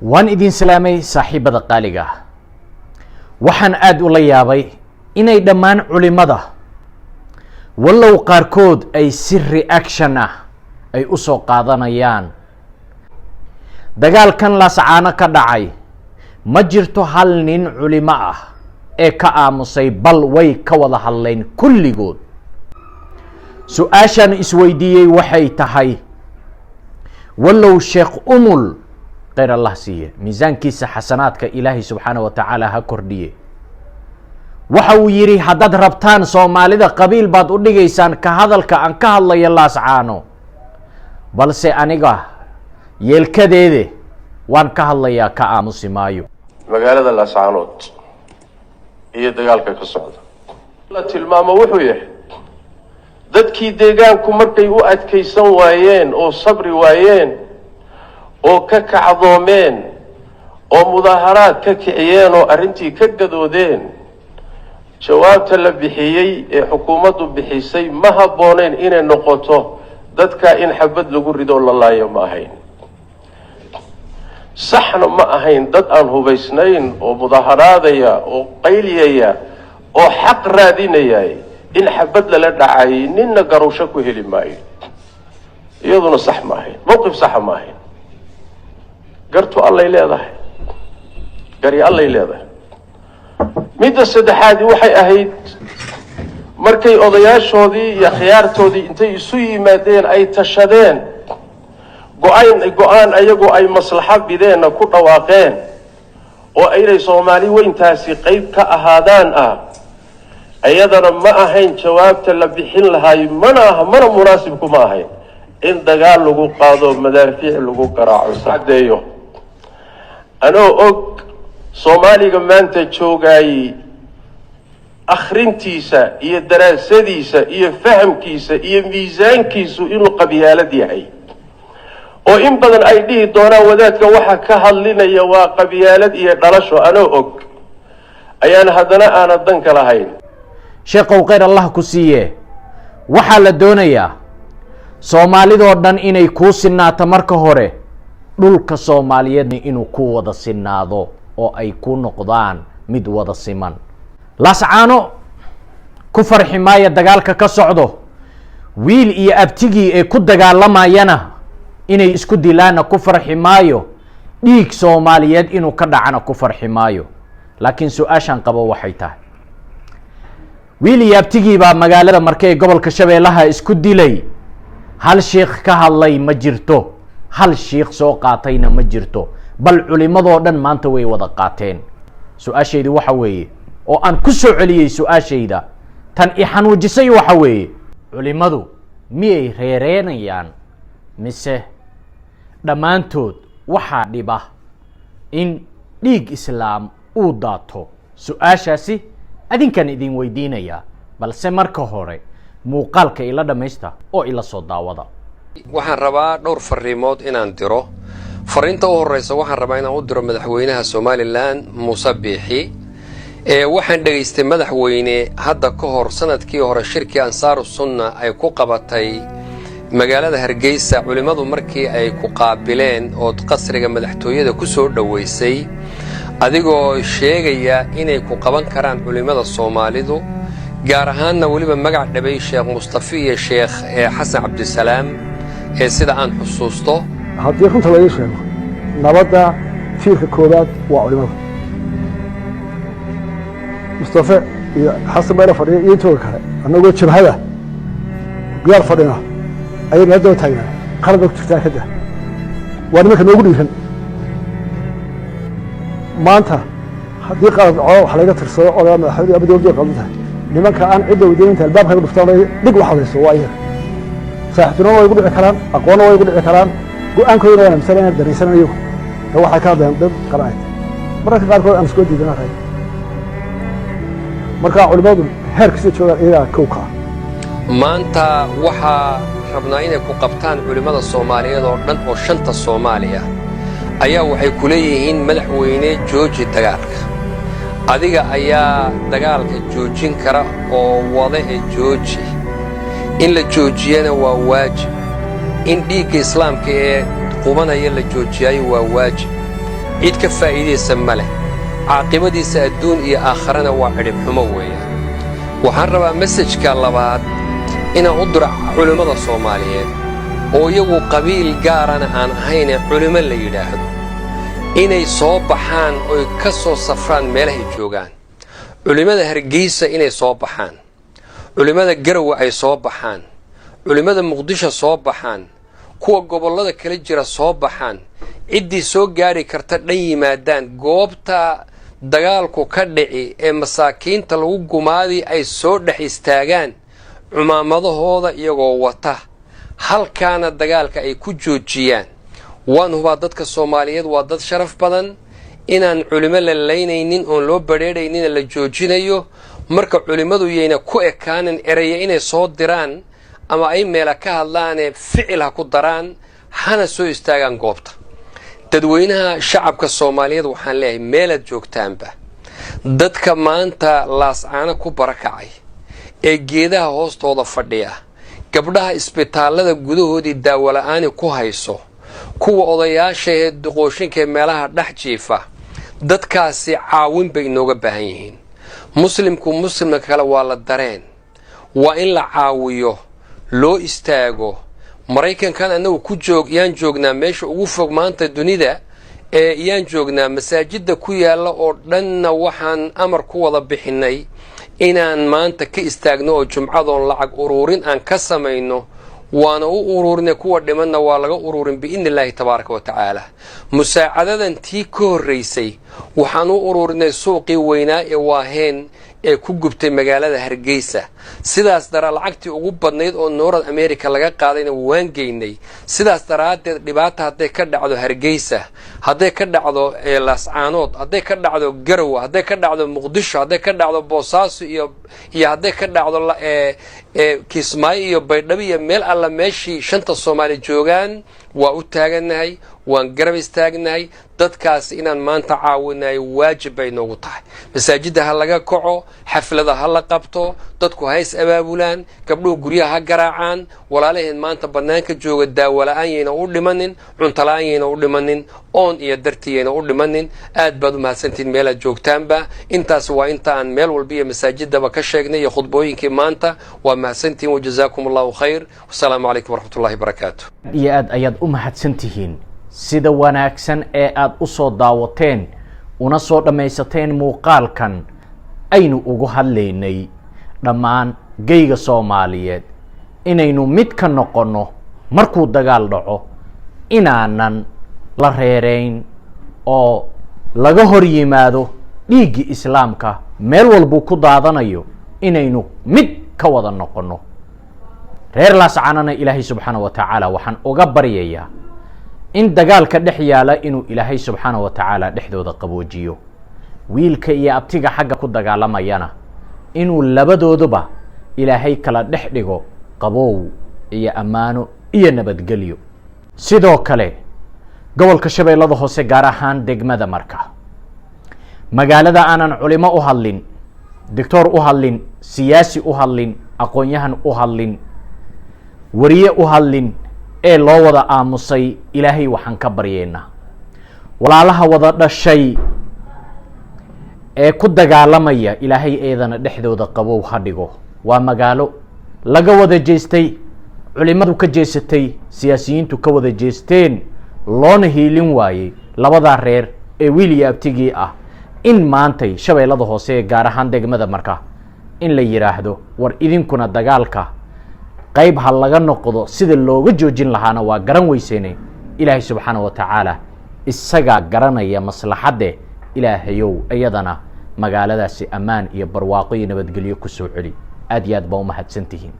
Waan idin salaamay, saaxiibada qaaliga ah. Waxaan aada ula yaabay inay dhammaan culimada, wallow qaarkood ay si reaction ah ay u soo qaadanayaan dagaalkan Laascaano ka dhacay, ma jirto hal nin culimo ah ee ka aamusay, bal way ka wada hadleen kulligood. Su-aashaan isweydiiyey waxay tahay, wallow Sheekh Umul, kheyr Allah siiye, miisaankiisa xasanaadka Ilaahay subxaana wa tacaala ha kordhiye, waxa uu yidhi: "Haddaad rabtaan Soomaalida qabiil baad u dhigaysaan ka hadalka aan ka hadlayo Laascaano, balse aniga yeelkadeede waan ka hadlayaa, ka aamusi maayo." Magaalada Laascaanood iyo dagaalka ka socda la tilmaamo wuxuu yahay dadkii deegaanku markay u adkaysan waayeen oo sabri waayeen oo ka kacdoomeen oo mudaaharaad ka kiciyeen oo arrintii ka gadoodeen, jawaabta la bixiyey ee xukuumaddu bixisay ma habbooneyn inay noqoto dadka in xabad lagu rido la laayo. Ma ahayn, saxna ma ahayn. Dad aan hubaysnayn oo mudaaharaadaya oo qayliyaya oo xaq raadinaya in xabad lala dhacay, ninna garowsho ku heli maayo. Iyaduna sax ma ahayn, mawqif saxa ma ahayn. Gartu Allay leedahay, gari Allay leedahay. Midda saddexaadi waxay ahayd markay odayaashoodii iyo khiyaartoodii intay isu yimaadeen ay tashadeen, go-aan go-aan ayagu ay maslaxo bideenna ku dhawaaqeen oo inay Soomaali weyntaasi qeyb ka ahaadaan ah, iyadana ma ahayn jawaabta la bixin lahaay, mana aha, mana munaasib kuma ahayn in dagaal lagu qaado, madaafiic lagu garaaco. Caddeeyo anoo og Soomaaliga maanta joogaayey akhrintiisa iyo daraasadiisa iyo fahamkiisa iyo miisaankiisu inuu qabyaalad yahay, oo in badan ay dhihi doonaan wadaadka waxa ka hadlinaya waa qabyaalad iyo dhalasho, anoo og ayaan haddana aana danka lahayn. Sheekhow, kheyr Allah ku siiye. Waxaa la doonayaa Soomaalidoo dhan inay kuu sinaato. Marka hore dhulka Soomaaliyeedna inuu ku wada sinaado oo ay ku noqdaan mid wada siman. Laascaano ku farxi maaya dagaalka ka socdo. Wiil iyo abtigii ee ku dagaalamayana inay isku dilaanna ku farxi maayo, dhiig Soomaaliyeed inuu ka dhacana ku farxi maayo. Laakiin su-aashaan qabo waxay tahay, wiil iyo abtigii baa magaalada Marke ee gobolka Shabeellaha isku dilay. Hal shiikh ka hadlay ma jirto, hal shiikh soo qaatayna ma jirto, bal culimadoo dhan maanta way wada qaateen. Su-aashaydi waxa weeye, oo aan ku soo celiyey su-aashayda tan i xanuujisay, waxa weeye: culimadu miyay reereenayaan, mise dhammaantood waxaa dhiba in dhiig Islaam uu daato? Su-aashaasi adinkaan idin weydiinayaa, balse marka hore muuqaalka ila dhammaysta oo ila soo daawada. Waxaan rabaa dhowr fariimood inaan diro. Fariinta u horeysa waxaan rabaa inaan u diro madaxweynaha Somaliland, Muuse Biixi. Waxaan dhegaystay, madaxweyne, hadda ka hor sanadkii hore shirkii Ansaaru Sunna ay ku qabatay magaalada Hargeysa, culimmadu markii ay ku qaabileen ood qasriga madaxtooyada ku soo dhoweysay, adigoo sheegaya inay ku qaban karaan culimmada Soomaalidu, gaar ahaanna weliba magac dhabay Sheekh Mustafi iyo Sheekh Xasan Cabdisalaam, ee sida aan xusuusto. Haddii runta laga sheego, nabadda tiirka koowaad waa culimada. Mustafe iyo Xasan bayna fadhiya iyo intooga kale, annagoo jabhada gidaar fadhina ayay nala daba taagnaa. Qalad baa ku jirtaa kada waa nimanka noogu dhiiran. Maanta haddii qalad dhaco, wax laga tirsado oo madaxweyne ama dowladdu way qaldan tahay, nimanka aan cidda weydiin inta albaabka ka dhuftaan dhig wax hadayso waa iyaga. Saaxiibtinimo way igu dhici karaan, aqoonna way igu dhici karaan, go-aankoodana waan aaminsan inaan daraysanan iyagu ee waxay ka hadlayaan dad qaran. Mararka qaarkood aan iskoo diidana ray. Marka culimadu heer kasta joogaan iyagaa kow ka ah. Maanta waxaa rabnaa inay ku qabtaan culimmada Soomaaliyeed oo dhan oo shanta Soomaaliya ayaa waxay ku leeyihiin: madaxweyne, jooji dagaalka. Adiga ayaa dagaalka joojin kara oo wada ee jooji. In la joojiyana waa waajib, in dhiigga Islaamka ee qubanaya la joojiyaayo waa waajib. Cid ka faa'iidaysa ma leh. Caaqibadiisa adduun iyo aakharana waa cidhibxumo weeyaan. Waxaan rabaa message-ka labaad inaan u diro culimmada Soomaaliyeed oo iyagu qabiil gaarana aan ahaynee culimmo la yidhaahdo, inay soo baxaan oy ka soo safraan meelahay joogaan. Culimmada Hargeysa inay soo baxaan, culimmada Garowe ay soo baxaan, culimmada Muqdisho soo baxaan, kuwa gobollada kala jira soo baxaan, ciddii soo gaari karta dhan yimaadaan goobta dagaalku ka dhici ee masaakiinta lagu gumaadii, ay soo dhex istaagaan cumaamadahooda iyagoo wata, halkaana dagaalka ay ku joojiyaan. Waan hubaa dadka Soomaaliyeed waa dad sharaf badan, inaan culimo la laynaynin oon loo badrheedhaynina la joojinayo. Marka culimmadu yayna ku ekaanin eraya inay soo diraan ama ay meela ka hadlaanee, ficil ha ku daraan, hana soo istaagaan goobta. Dadweynaha shacabka Soomaaliyeed waxaan leeyahay, meelaad joogtaanba, dadka maanta Laascaano ku barakacay ee geedaha hoostooda fadhiya, gabdhaha isbitaallada gudahoodii daawola'aani ku hayso, kuwa odayaasha ee duqooshinka ee meelaha dhex jiifa, dadkaasi caawin bay inooga baahan yihiin. Muslimku muslimka kale waa la dareen, waa in la caawiyo, loo istaago. Maraykankan annagu ku joog yaan joognaa, meesha ugu fog maanta dunida ee yaan joognaa. Masaajidda ku yaalla oo dhanna waxaan amar ku wada bixinnay inaan maanta ka istaagno oo jumcadoon lacag uruurin aan ka samayno. Waana u uruurinay, kuwa dhimanna waa laga uruurin biidni Illaahi tabaaraka wa tacaala. Musaacadadan tii ka horraysay waxaan u ururinay suuqii weynaa ee Waaheen ee ku gubtay magaalada Hargeysa. Sidaas daraa lacagtii ugu badnayd oo North America laga qaadayna waan geynay. Sidaas daraaddeed dhibaata hadday ka dhacdo Hargeysa, hadday ka dhacdo Laascaanood, hadday ka dhacdo Garowe, hadday ka dhacdo Muqdisho, hadday ka dhacdo Boosaaso iyo hadday ka dhacdo Kismaayo iyo Baydhabo iyo meel alla meeshii shanta Soomaali joogaan, waa u taagannahay, waan garab istaagnahay. Dadkaas inaan maanta caawinayo waajib bay noogu tahay. Masaajidda ha laga kaco, xaflada ha la qabto, dadku ha is abaabulaan, gabdhuhu guryaha ha garaacaan. Walaalaheen maanta bannaanka jooga daawola'aan yayna u dhimanin, cuntola-aan yayna u dhimanin, oon iyo dartii yayna u dhimanin. Aad baad u mahadsantihiin meelaad joogtaanba. Intaas waa inta aan meel walba iyo masaajidaba ka sheegnay iyo khudbooyinkii maanta. Waa mahadsantihiin, wajazaakum Allahu khayr. Wasalaamu calaykum waraxmat ullahi barakaatu. Aad iyo aad ayaad u mahadsan tihiin sida wanaagsan ee aada u soo daawateen una soo dhammaysateen muuqaalkan aynu ugu hadlaynay dhammaan geyga Soomaaliyeed inaynu mid ka noqonno markuu dagaal dhaco, inaanan la reereyn oo laga hor yimaado dhiiggii Islaamka meel walbuu ku daadanayo, inaynu mid ka wada noqonno. Reer Laascanana Ilaahay subxaana wa tacaala waxaan uga baryayaa in dagaalka dhex yaala inuu Ilaahay subxaana wa tacaala dhexdooda qaboojiyo, wiilka iyo abtiga xagga ku dagaalamayana inuu labadooduba Ilaahay kala dhex dhigo qabow iyo ammaano iyo nabadgelyo. Sidoo kale gobolka Shabeellada Hoose, gaar ahaan degmada Marka, magaalada aanan culimo u hadlin, doctor u hadlin, siyaasi u hadlin, aqoon-yahan u hadlin, wariye u hadlin ee loo wada aamusay, Ilaahay waxaan ka baryeynaa walaalaha wada dhashay ee ku dagaalamaya Ilaahay eedana dhexdooda qabow ha dhigo. Waa magaalo laga wada jeestay, culimadu ka jeesatay, siyaasiyiintu ka wada jeesteen, loona hiilin waayey labadaa reer ee wiil iyo abtigii ah. In maantay Shabeellada Hoose, gaar ahaan degmada Marka, in la yidhaahdo war idinkuna dagaalka qayb ha laga noqdo, sida looga joojin lahaana waa garan weysene. Ilaahay subxaana wa tacaala isagaa garanaya maslaxadde. Ilaahayow iyadana magaaladaasi ammaan iyo barwaaqo iyo nabadgelyo kusoo celi. Aad iyo aad baa umahadsan tihiin.